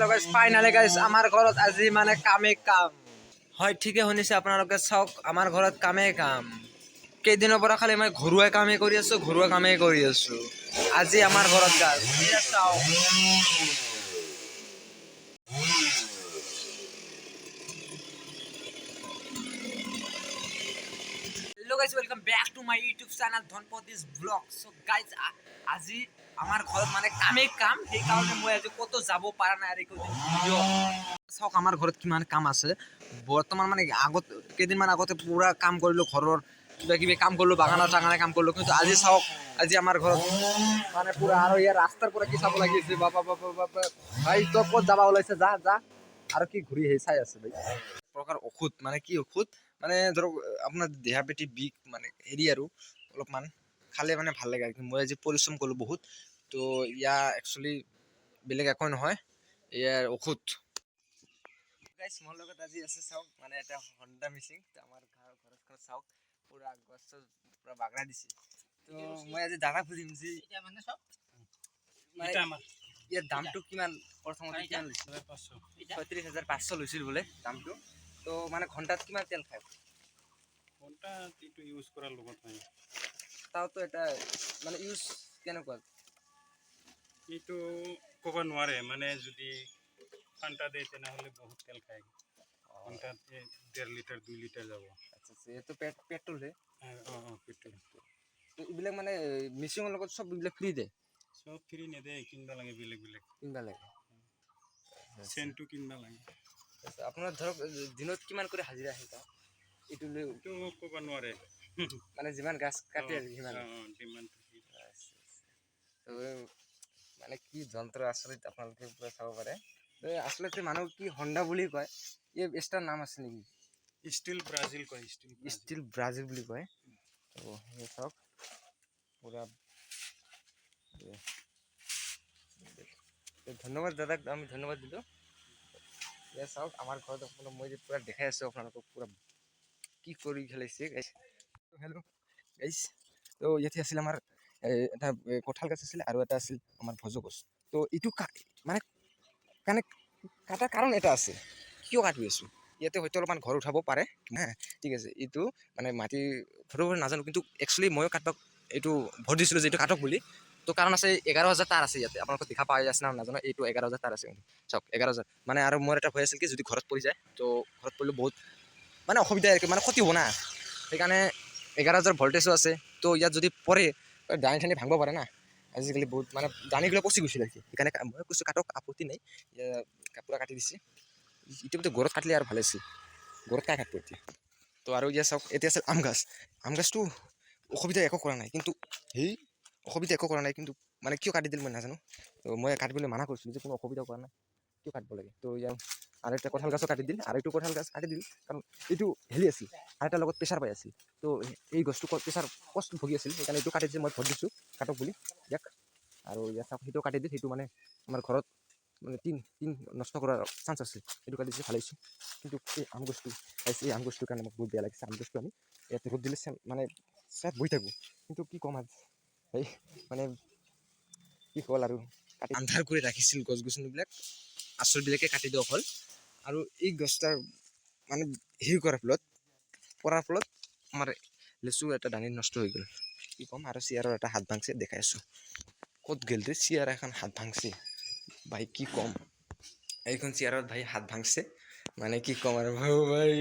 Hello' guys, finally guys, আমাৰ ঘৰত আজি মানে কামেই কাম। হয়, ঠিকে শুনিছে আপোনালোকে। চাওক, আমাৰ ঘৰত কামেই কাম। কেইদিনৰ পৰা খালি মই ঘৰুৱা কামেই কৰি আছো, ঘৰুৱা কামেই কৰি আছো। আজি আমাৰ ঘৰত গাইজ, এয়া চাওক। Hello guys, welcome back to my YouTube channel Dhanpati's Vlog. So guys, আজি আমাৰ ঘৰত মানে কামেই কাম। সেইকাৰণে মই আজি ক'তো যাব পৰা নাই আৰু একো ভিডিঅ'। চাওক, আমাৰ ঘৰত কিমান কাম আছে বৰ্তমান। মানে আগত কেইদিনমান আগতে পূৰা কাম কৰিলোঁ, ঘৰৰ কিবা কিবি কাম কৰিলোঁ, বাগানৰ চাগানে কাম কৰিলোঁ। কিন্তু আজি চাওক, আজি আমাৰ ঘৰত মানে পূৰা। আৰু ইয়াৰ ৰাস্তাৰ পৰা কি চাব লাগিছে, বাবা বাবা বাবা। ভাই, তই ক'ত যাবা ওলাইছে? যা যা। আৰু কি ঘূৰি আহি চাই আছে ভাই। প্ৰকাৰ ঔষধ মানে কি ঔষধ মানে ধৰক আপোনাৰ দেহা পেটি বিষ মানে হেৰি আৰু অলপমান খালে মানে ভাল লাগে। মই আজি পৰিশ্ৰম কৰিলোঁ বহুত, তো ইয়াৰ একচুৱেলি বেলেগ একো নহয়, ইয়াৰ ঔষধ। গাইছ, মোৰ লগত আজি আছে চাওক, মানে এটা হণ্ডা মিচিং। তো আমাৰ ঘৰখন চাওক, পুৰা গছ চছ পুৰা বাগৰা দিছে। তো মই আজি দাদাক সুধিম যে মানে ইয়াৰ দামটো কিমান, প্ৰথমতে কিমান লৈছিল? 36,500 লৈছিল বোলে দামটো। তো মানে ঘণ্টাত কিমান তেল খায়? ঘণ্টাত এইটো ইউজ কৰাৰ লগত হয়। তাওতো এটা মানে ইউজ কেনেকুৱা? এইটো ক'ব নোৱাৰে। মানে যদি ঠাণ্ডা দিয়ে তেনেহ'লে বহুত তেল খায়। ঘণ্টাত এই 1.5 লিটাৰ 2 লিটাৰ যাব। আচ্ছা, এইটো পেট্ৰল হে? অঁ, পেট্ৰল। তো এইবিলাক মানে মিচিঙৰ লগত চব এইবিলাক ফ্ৰী দিয়ে? চব ফ্ৰী নেদে, কিনিব লাগে বেলেগ বেলেগ। কিনিব লাগে। চেনটো কিনিব লাগে। আচ্ছা, আপোনাৰ ধৰক দিনত কিমান কৰি হাজিৰা আহে তাও এইটো লৈ? এইটো ক'ব নোৱাৰে। মানে যিমান গাছ কাটে আৰু সিমান? অঁ, যিমানটো। তো মানে কি যন্ত্ৰ আচৰিত, আপোনালোকে পুৰা চাব পাৰে। তো আচলতে মানুহ কি হণ্ডা বুলি কয়, এই এক্সট্ৰা নাম আছে নেকি? ষ্টিল ব্ৰাজিল কয়, ষ্টিল। ষ্টিল ব্ৰাজিল বুলি কয়। তো সেই চাওক পুৰা। তো ধন্যবাদ দাদাক, আমি ধন্যবাদ দিলোঁ। এয়া চাওক, আমাৰ ঘৰত আপোনাক মই যে পুৰা দেখাই আছোঁ আপোনালোকক, পুৰা কি কৰি খেলাইছে গাইছ। হেল্ল' গাইছ, তো ইয়াতে আছিল আমাৰ এটা কঁঠাল গাছ আছিলে আৰু এটা আছিল আমাৰ ভজো গছ। তো এইটো মানে কাৰণে কাটাৰ কাৰণ এটা আছে, কিয় কাটি আছোঁ। ইয়াতে হয়তো অলপমান ঘৰ উঠাব পাৰে। হা, ঠিক আছে। এইটো মানে মাটি ঘৰৰ নাজানো, কিন্তু একচুৱেলি ময়ো কাটব এইটো ভোট দিছিলোঁ যে এইটো কাটক বুলি। তো কাৰণ আছে, 11,000 তাৰ আছে ইয়াতে। আপোনালোকে দেখা পাই আছে না নাজানো, এইটো 11,000 তাৰ আছে। চাওক, 11,000। মানে আৰু মোৰ এটা ভয় আছিল কি যদি ঘৰত পৰি যায়, তো ঘৰত পৰিলে বহুত মানে অসুবিধা, মানে ক্ষতি হ'ব না। সেইকাৰণে 11,000 ভল্টেজো আছে। তো ইয়াত যদি পৰে, ডাঙি ঠানি ভাঙিব পাৰে না। আজিকালি বহুত মানে ডাঙিবিলাক পচি গৈছিল আৰু কি। সেইকাৰণে মই কৈছোঁ কাটক, আপত্তি নাই। পূৰা কাটি দিছে। ইতিমধ্যে ঘৰত কাটিলে আৰু ভাল আছিল। ঘৰত কাই কাটিব এতিয়া? তো আৰু এতিয়া চাওক, এতিয়া আছিল আম গাছ। আম গাছটো অসুবিধা একো কৰা নাই, কিন্তু সেই অসুবিধা একো কৰা নাই, কিন্তু মানে কিয় কাটি দিল মই নাজানো। তো মই কাটিবলৈ মানা কৰিছিলোঁ যে কোনো অসুবিধা কৰা নাই, কিয় কাটিব লাগে? তো ইয়াৰ আৰু এটা কঁঠাল গাছো কাটি দিল। আৰু এইটো কঁঠাল গাছ কাটি দিল কাৰণ এইটো হেৰি আছিল আৰু এটাৰ লগত প্ৰেছাৰ পাই আছিল। তো এই গছটো প্ৰেছাৰ কষ্ট ভুগি আছিল, সেইকাৰণে এইটো কাটি দিছে। মই ভোট দিছোঁ কাটক বুলি ইয়াক। আৰু ইয়াত চাওক, সেইটো কাটি দিল। সেইটো মানে আমাৰ ঘৰত মানে টিন টিন নষ্ট কৰাৰ চান্স আছিল, সেইটো কাটি দিছে, ভাল হৈছে। কিন্তু এই আম গছটো, এই আম গছটোৰ কাৰণে মোক বহুত বেয়া লাগিছে। আম গছটো আমি ইয়াত ৰ'দ দিলে মানে ছাঁত বহি থাকোঁ। কিন্তু কি ক'ম, আজি এই মানে কি হ'ল আৰু কাটি আন্ধাৰ কৰি ৰাখিছিল গছ গছনিবিলাক, আচলবিলাকে কাটি দিয়া হ'ল। আৰু এই গছটাৰ মানে হেৰি কৰাৰ ফলত, পৰাৰ ফলত আমাৰ লেচু এটা দানি নষ্ট হৈ গ'ল। কি ক'ম। আৰু চেয়াৰৰ এটা হাত ভাঙছে, দেখাই আছোঁ। ক'ত গ'ল ৰে? চেয়াৰ এখন হাত ভাঙছে ভাই, কি ক'ম। এইখন চেয়াৰত ভাই হাত ভাঙছে। মানে কি ক'ম আৰু ভাই, ভাই,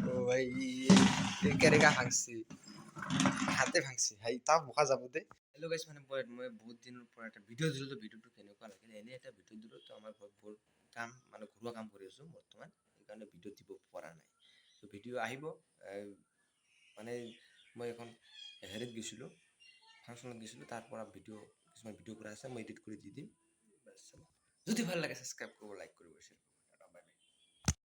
অ' ভাই, কেনেকা ভাঙছে, হাতে ভাঙছে ভাই। তাক বোকা যাব দে। হেল্ল' গাইছ, মানে মই বহুত দিনৰ পৰা এটা ভিডিঅ' দিলোঁ। তো ভিডিঅ'টো কেনেকুৱা লাগিলে? এনেই এটা ভিডিঅ' দিলোঁ। তো আমাৰ ঘৰত বহুত কাম, মানে ঘৰুৱা কাম কৰি আছোঁ বৰ্তমান, সেইকাৰণে ভিডিঅ' দিব পৰা নাই। তো ভিডিঅ' আহিব। মানে মই এখন হেৰিত গৈছিলোঁ, ফাংচনত গৈছিলোঁ, তাৰ পৰা ভিডিঅ' কিছুমান ভিডিঅ' কৰা আছে, মই এডিট কৰি দি দিম। বাছ, যদি ভাল লাগে ছাবস্ক্ৰাইব কৰিব, লাইক কৰিব, শ্বেয়াৰ কৰিব।